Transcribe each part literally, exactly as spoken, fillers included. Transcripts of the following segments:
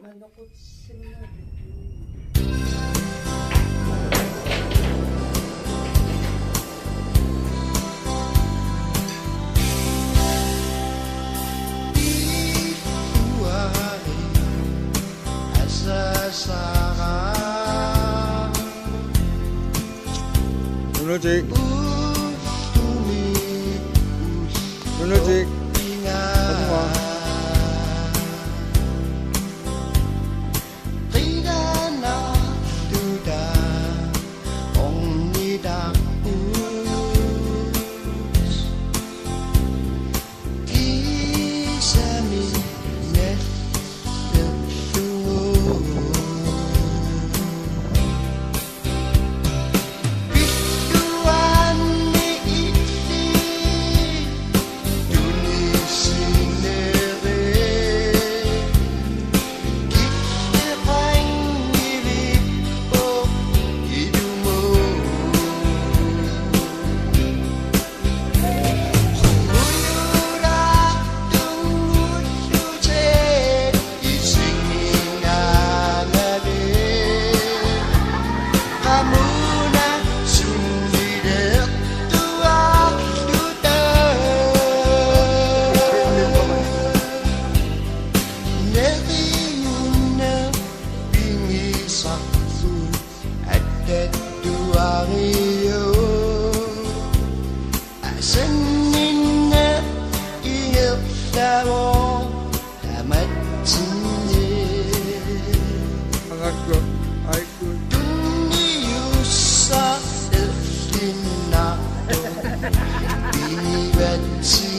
Nunutik. Nunutik. Qanoq? Asanninneq ingerlavoq tamatsinni. Angakku, aiku. Tunniussaq erlinnartoq inivatsigit.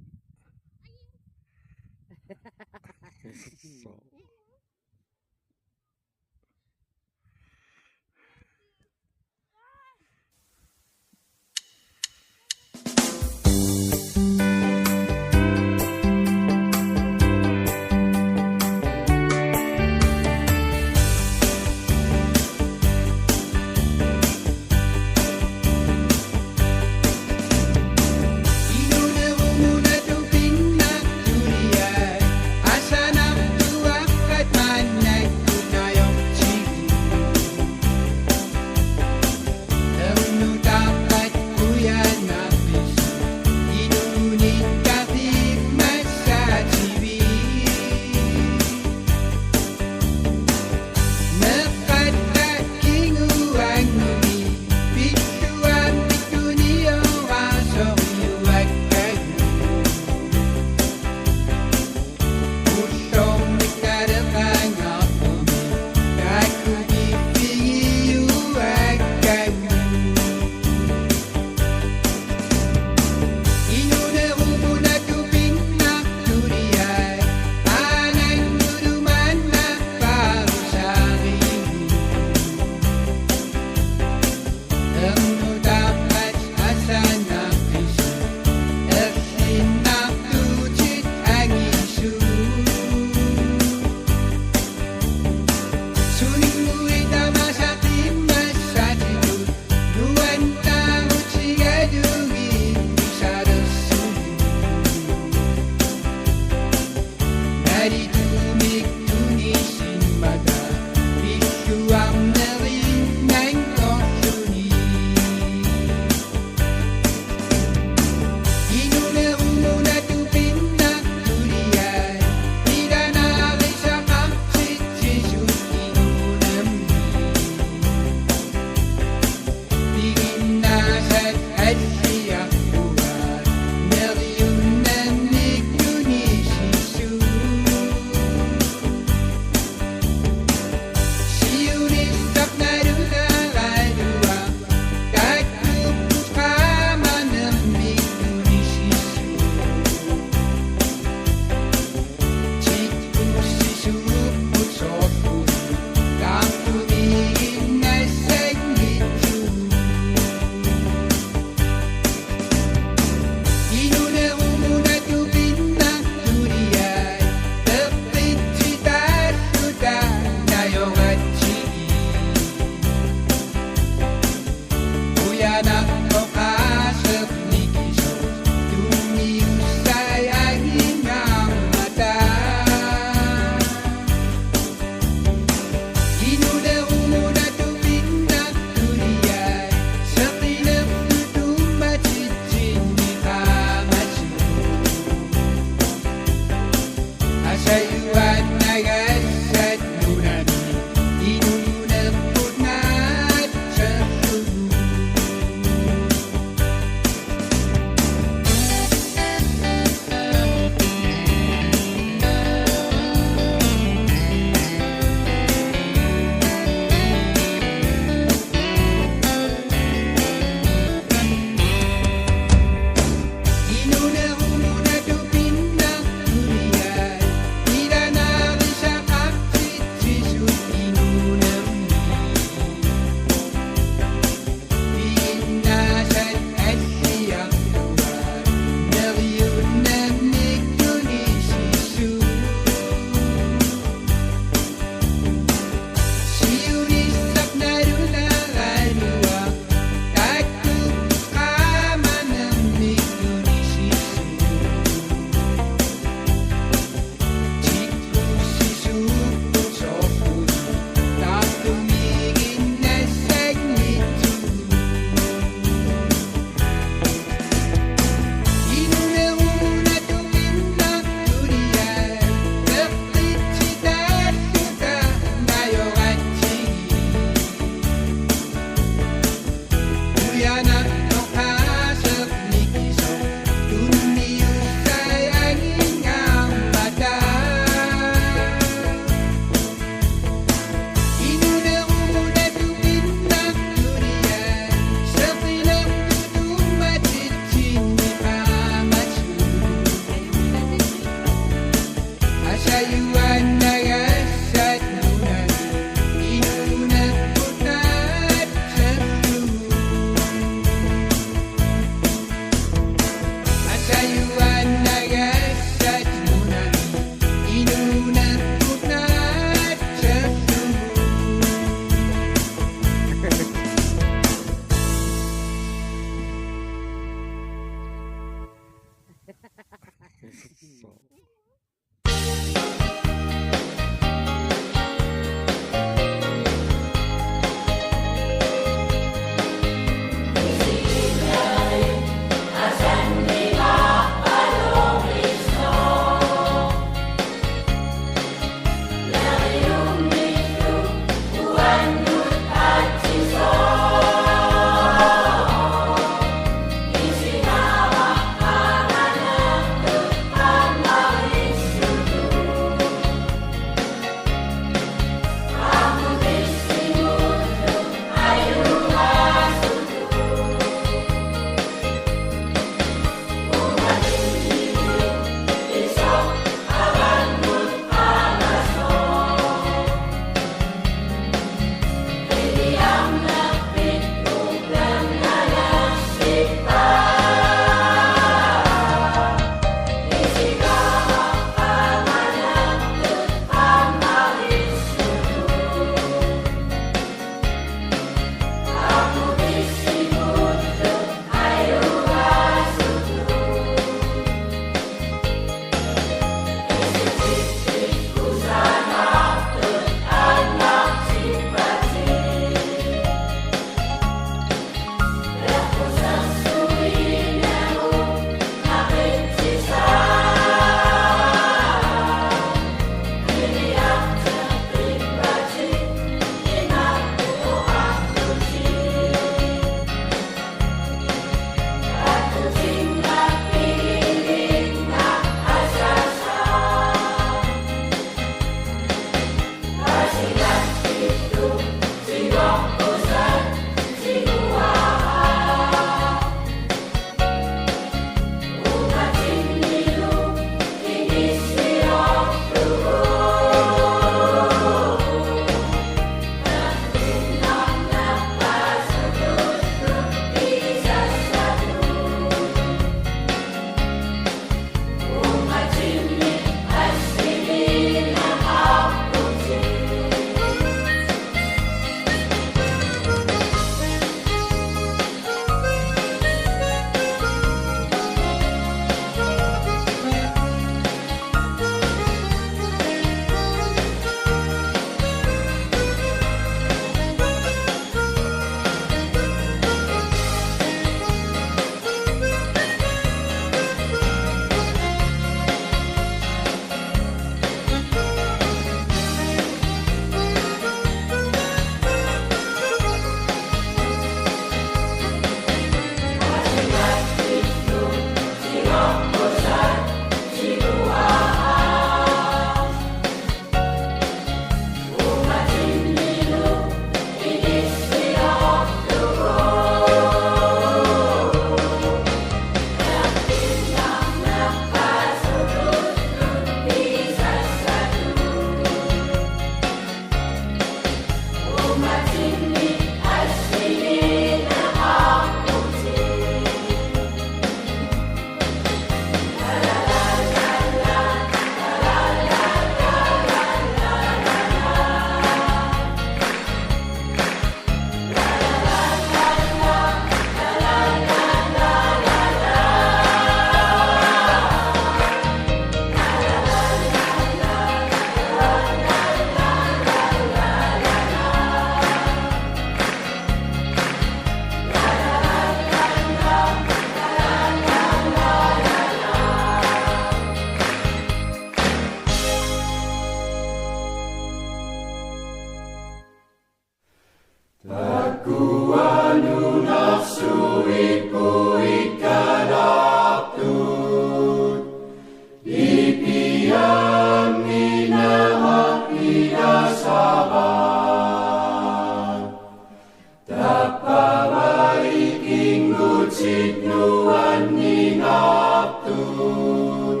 Nuanningaartut,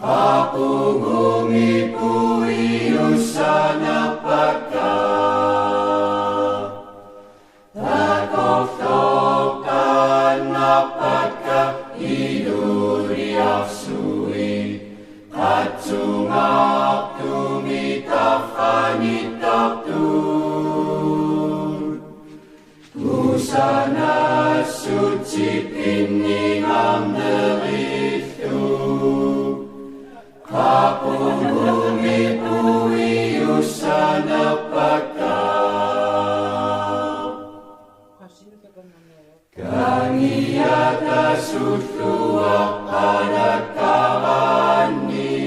qaqugumi puiussanerpakka, takorloortaannarpakka illuliarsuit, qatsungaartumik tarranittartut. Kusanassutsip pinningarnerillu, qaqugumi puiussanerpakka. Kangiata sulluaqqalakkaranni,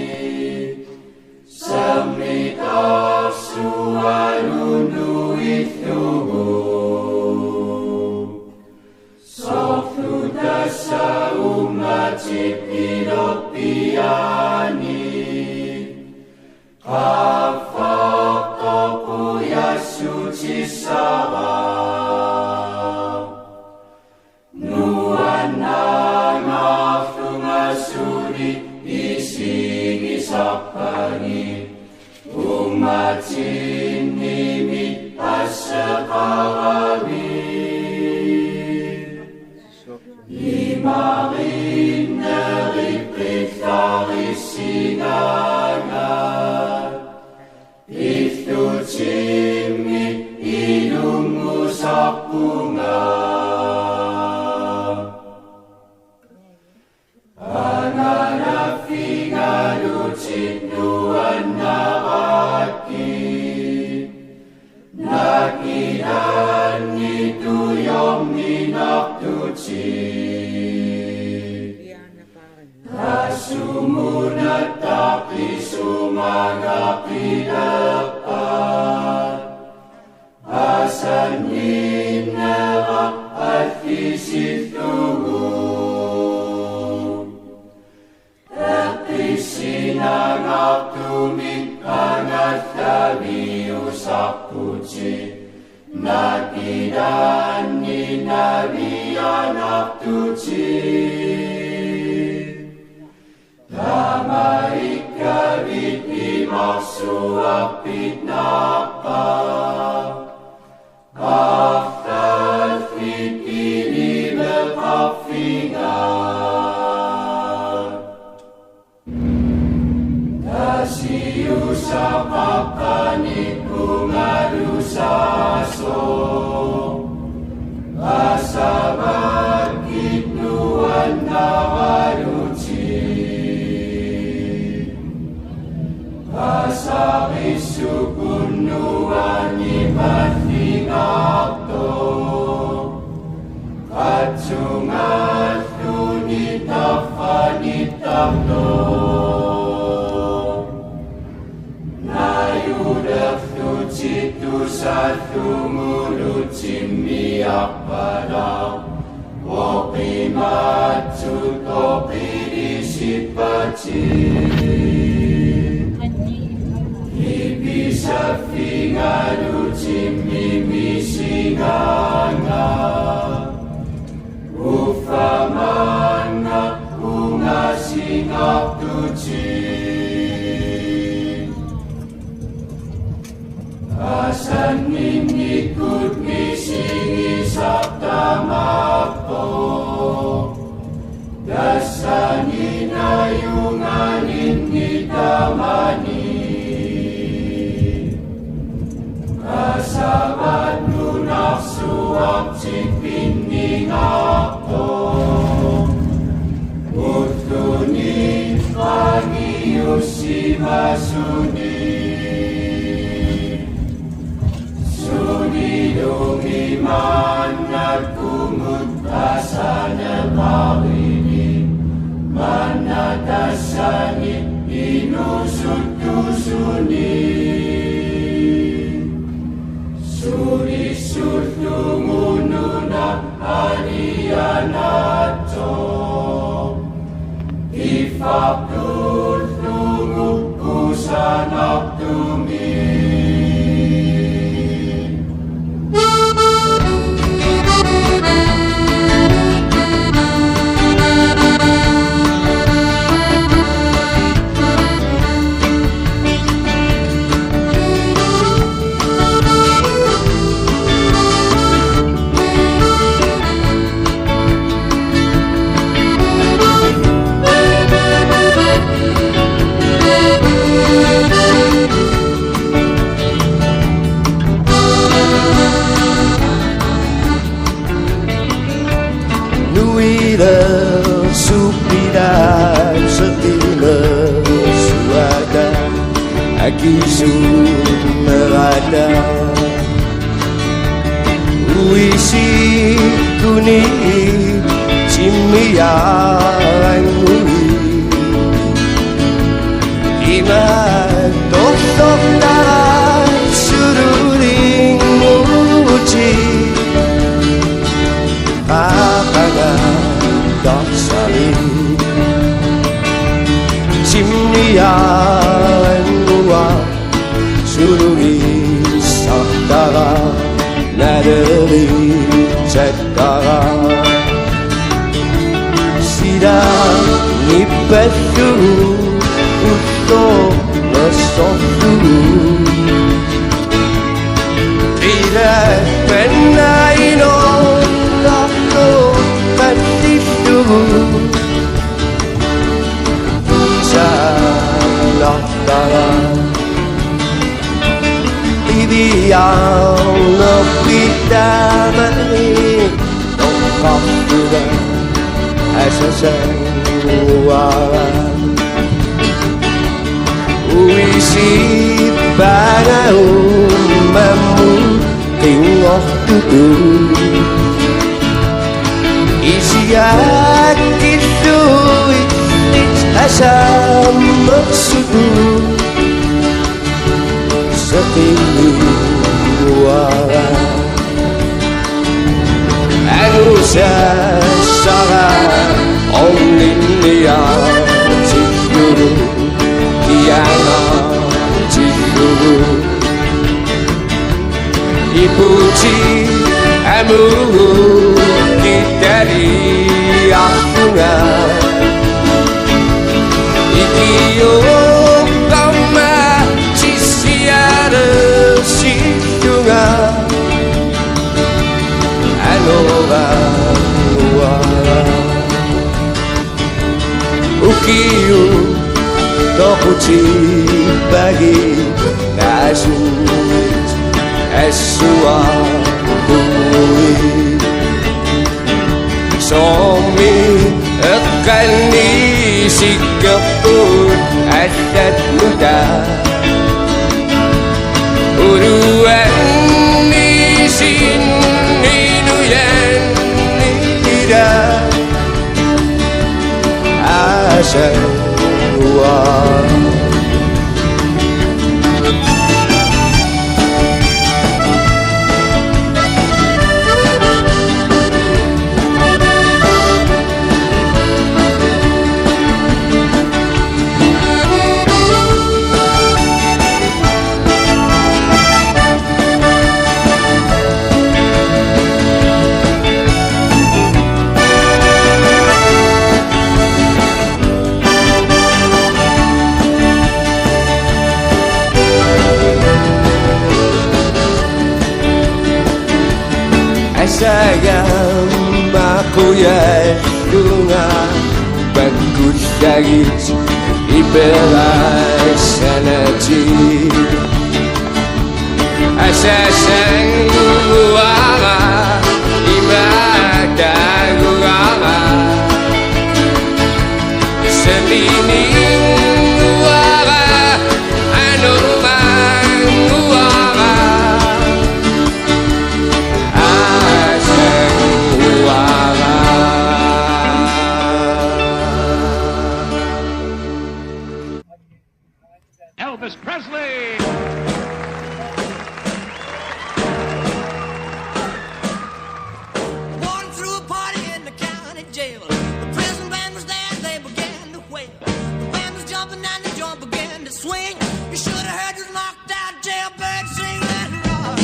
sammitarsualunuillugu. Soorlu tassa uummatip ilorpiaani, qaffartoqqujassutissara. Nuannaarlunga suli isigisarpagit, uummatinnimi asseqaravit. Imaginnerit qillarissigaangat, illutimmi ilunngusarpunga. Angalaffigalutit nuannarakkit, nakilanni tujorminartutit. Tassuuna taqisungaaqqilerpat, asanninneraq allisillugu. Eqqissinangaartumik angallaviusarputit, nakilanni navianartutit. Tamaikkavit imarsuarpit naqqat, arlallit iliveqarfigaat. Tasiusaqaqqaniippungalusaasoq, asavakkit nuannaralutit. Asarissukun nuannimallingaartoq, qatsungalluni tarranittartoq. Najulerlutit tusallungulu timmiarpalaq, oqimatsut oqilisippatit. Ipisaffigalutimmi misigaangat, uffa maanga ungasingaartutit. Asanninnikkut misigisaq tamarpoq, tassani najungalinni tamani. Asavaat nunarsuaq Ila supila sutila suata akisumerata. Uisi kuni timmiarannguit. Ima torsortara sululinnguutit. Aappaga tassami. Timmiarannguaq sululiissartara naleriisartara. Sila nippallugu ullornersorlugu. Ila pannaino narto qallillugu. Saanartara. Qiviarnerpit taamani toqqartuga asasannguara. Uisipaanga uummammut qinngortutut. Isiakkilluit asammersutut. Seqinnguara. Anusassara orninniartillugu. Kianartillugu. Iputi amugu kitaliarpunga. Ikioqqamma tissialersilluga. Anorannguara. Ukiut toqutippagit naasunnit assuarpuguit. Soormi eqqanni isikkerpugut allat nutaat. Uluanni sinni nujanni ila. Asanngua. Asagamma qujallunga pakkullagit iperassanati. Asasannguara imaataaguara. Seqinninnguara anorannguara. Asanngua. Elvis Presley. Walking through a party in the county jail. The prison band was there, they began to wail. The band was jumping and the joint began to swing. You should have heard this knocked out jailbird sing, "Let it rock."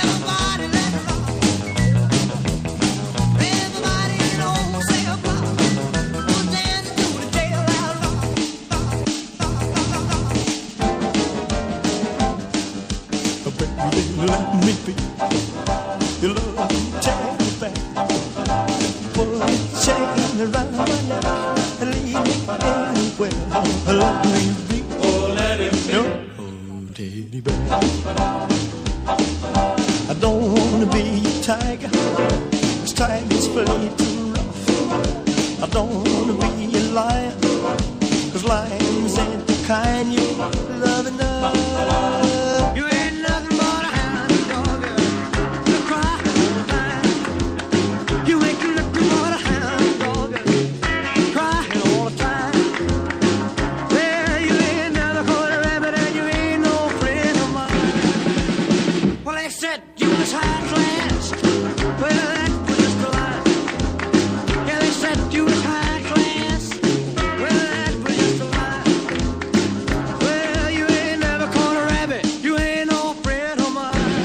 Everybody, let it rock. Everybody in the whole cell block was dancing to the jailhouse rock. Baby, let me be your love, take me back. Put a chain around my neck, lead me anywhere. Let me be your, oh, teddy bear. I don't wanna be a tiger, 'cause tigers play too I don't wanna be a liar, 'cause lying's ain't the kind you love enough. You ain't nothing but a hound dog, you cry all the time. You ain't nothing but a hound dog, you cry all the time. Well, you ain't nothing but a rabbit and you ain't no friend of mine. Well, they said you was high class. Well, that was just a lie. Yeah, they said you was high class. Well, that was just a lie. Well, you ain't never caught a rabbit. You ain't no friend of mine.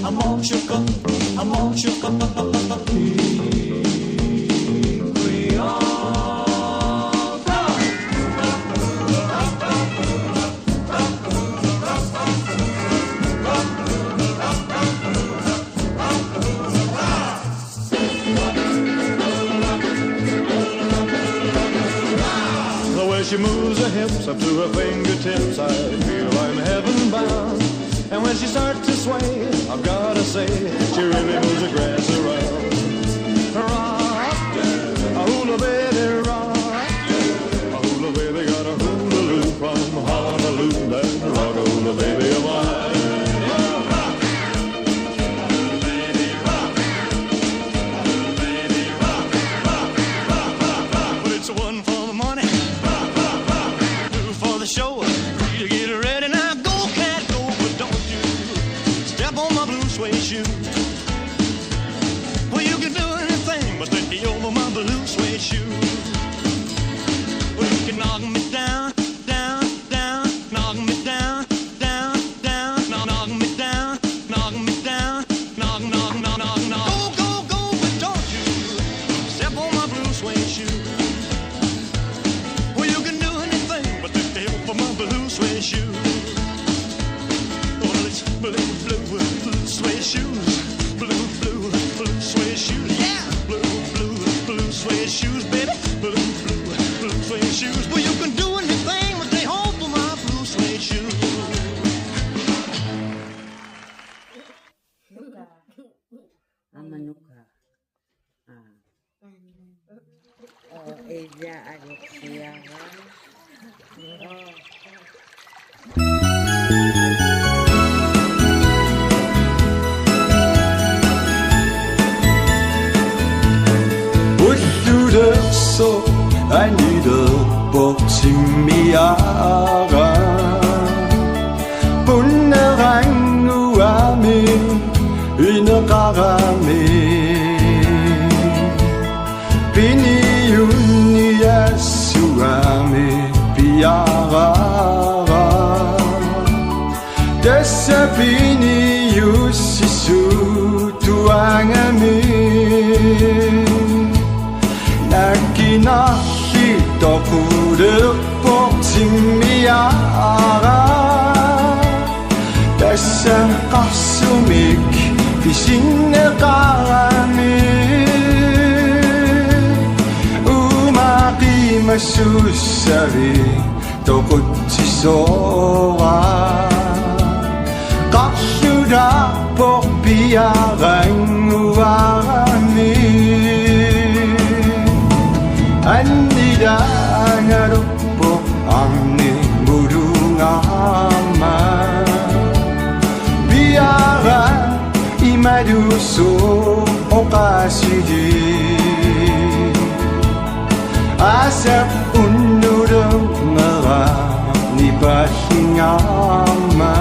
I'm all shook up. I'm all shook up. The way she moves her hips up to her fingertips, I feel I'm heaven bound. And when she starts to sway, I've gotta say, she really moves the grass around. Rock, a hula baby, rock. A hula baby got a hula loop from Honolulu. Rock a hula baby of mine. But it's one for the money, two for the show. Three to get ready now. Go, cat, go, but don't you step on my blue suede shoe. Well, you can do anything but take me over my blue suede shoe. Well, you can knock me down, down, down, knock me down, down, down, knock, knock me down, knock me down, knock, knock, knock, knock, knock. Go, go, go, but don't you step on my blue suede shoe. Well, you can do anything but take me over my blue suede shoe. Well, it's blue, blue, blue suede shoes. Blue, blue, blue suede shoes. Yeah. Blue, blue, blue suede shoes, baby. Blue, blue, blue suede shoes. Well, you can do anything, but they hold for my blue suede shoes. Amanuka. Ah. Oh, ella aluksiara. Oh. Ullulersoq anilerpoq timmiara. Punnerannguami ineqarami. Piniunniassugami piarara. Tassa piniussisuutuangami. Nakinarli toqulerpoq timmiara. Tassa qarsumik pisinneqarami. Uuma qimasussavi toqutsisoora. Qarlulaarpoq piarannguarami. Annilaangalu Arni mulungaama. Piara imaluusooq oqaasili. Aasaq unnulernera nipallingaarma.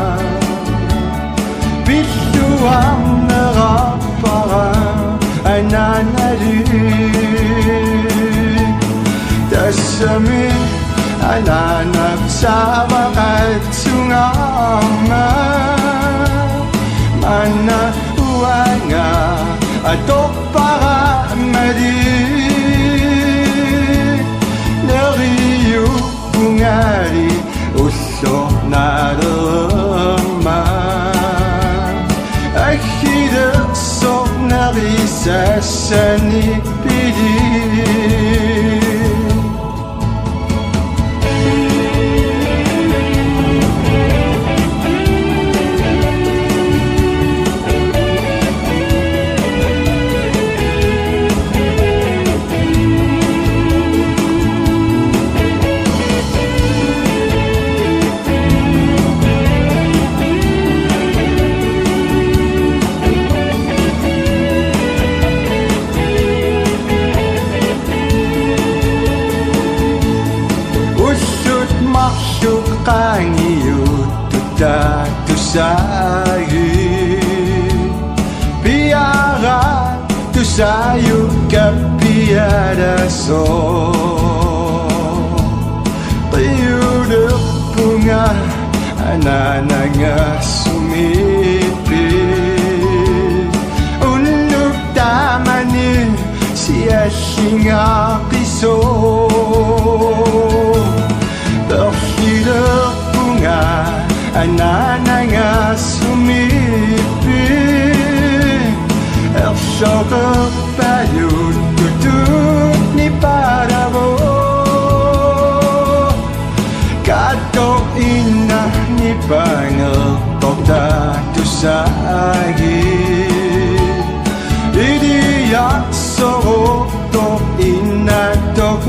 Pilluarnerarpara anaanali. Tassami anaanap saavaqatsungaarma. Maanna uanga atorpara mali. Neriuppungali ullornaalerma. Aggilersorneri sassani pili. Taajukka pialassaaq. Qiulerpunga anaananga sumiippoq. Unnuk taamani siallinngaaqissaaq. Perlilerpunga anaananga sumiippoq. Erloqerpaluttunik paaravoq. Kaattoq innani pangertortaq tussaagit. Iliarsoruutoq innattoq.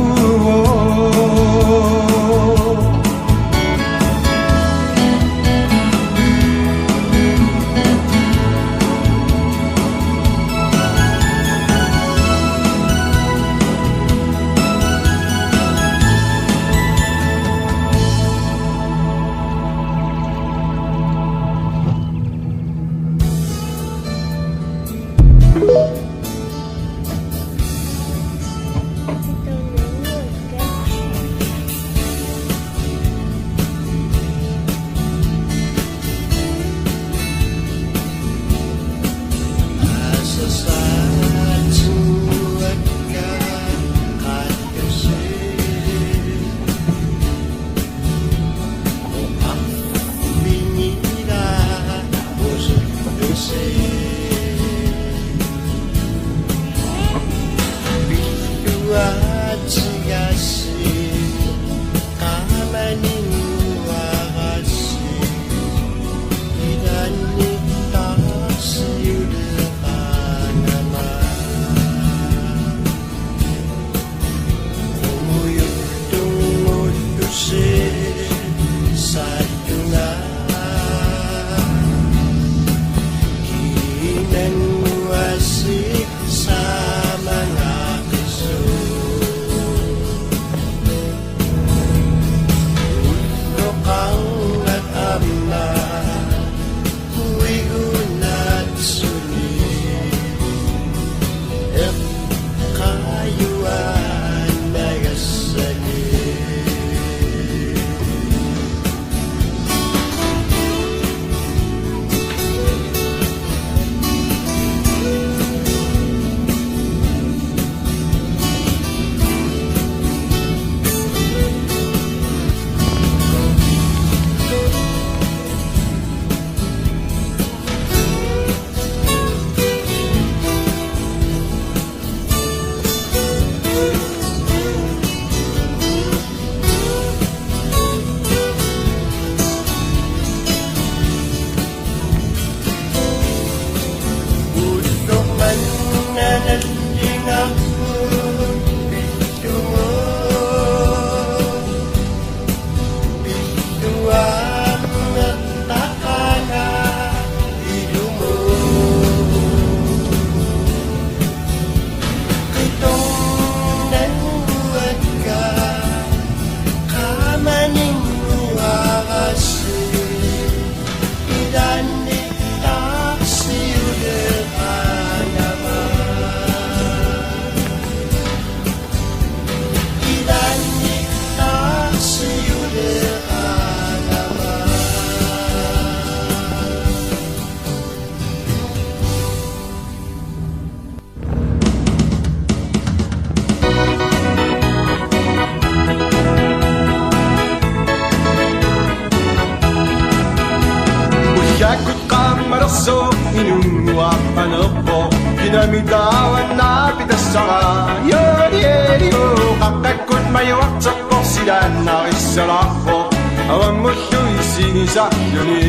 Ullaakkut qaammalersoq inunnguaq panerpoq, kinami taava naapitassara. Joorieri oo, qaqqakkut majuarterpoq silaannarissalarpoq, avammullu isigisarluni.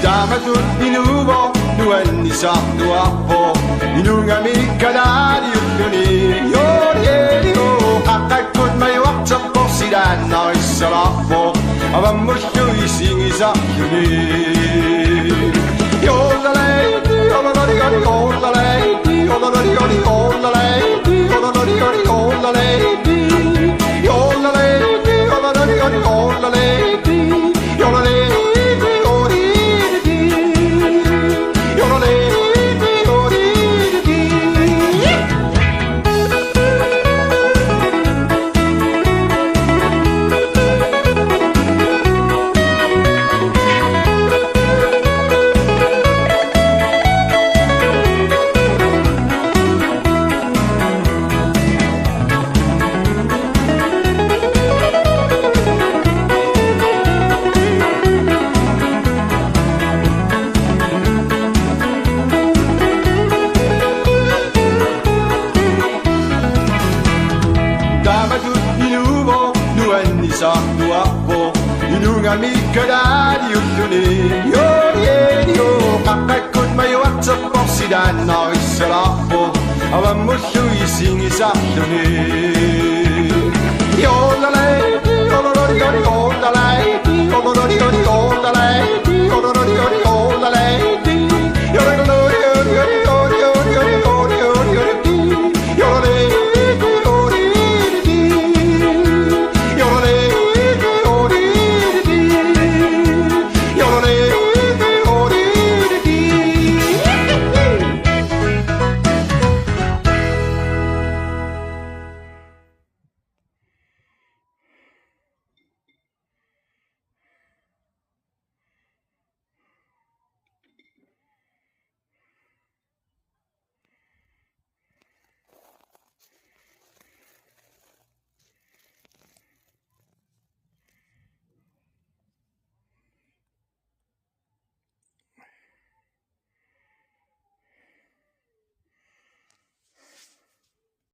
Taamatut inuuvoq nuannisartuarpoq, inuugamik kalaaliulluni. Joorieri oo, qaqqakkut majuarterpoq silaannarissalarpoq, avammullu isigisarluni.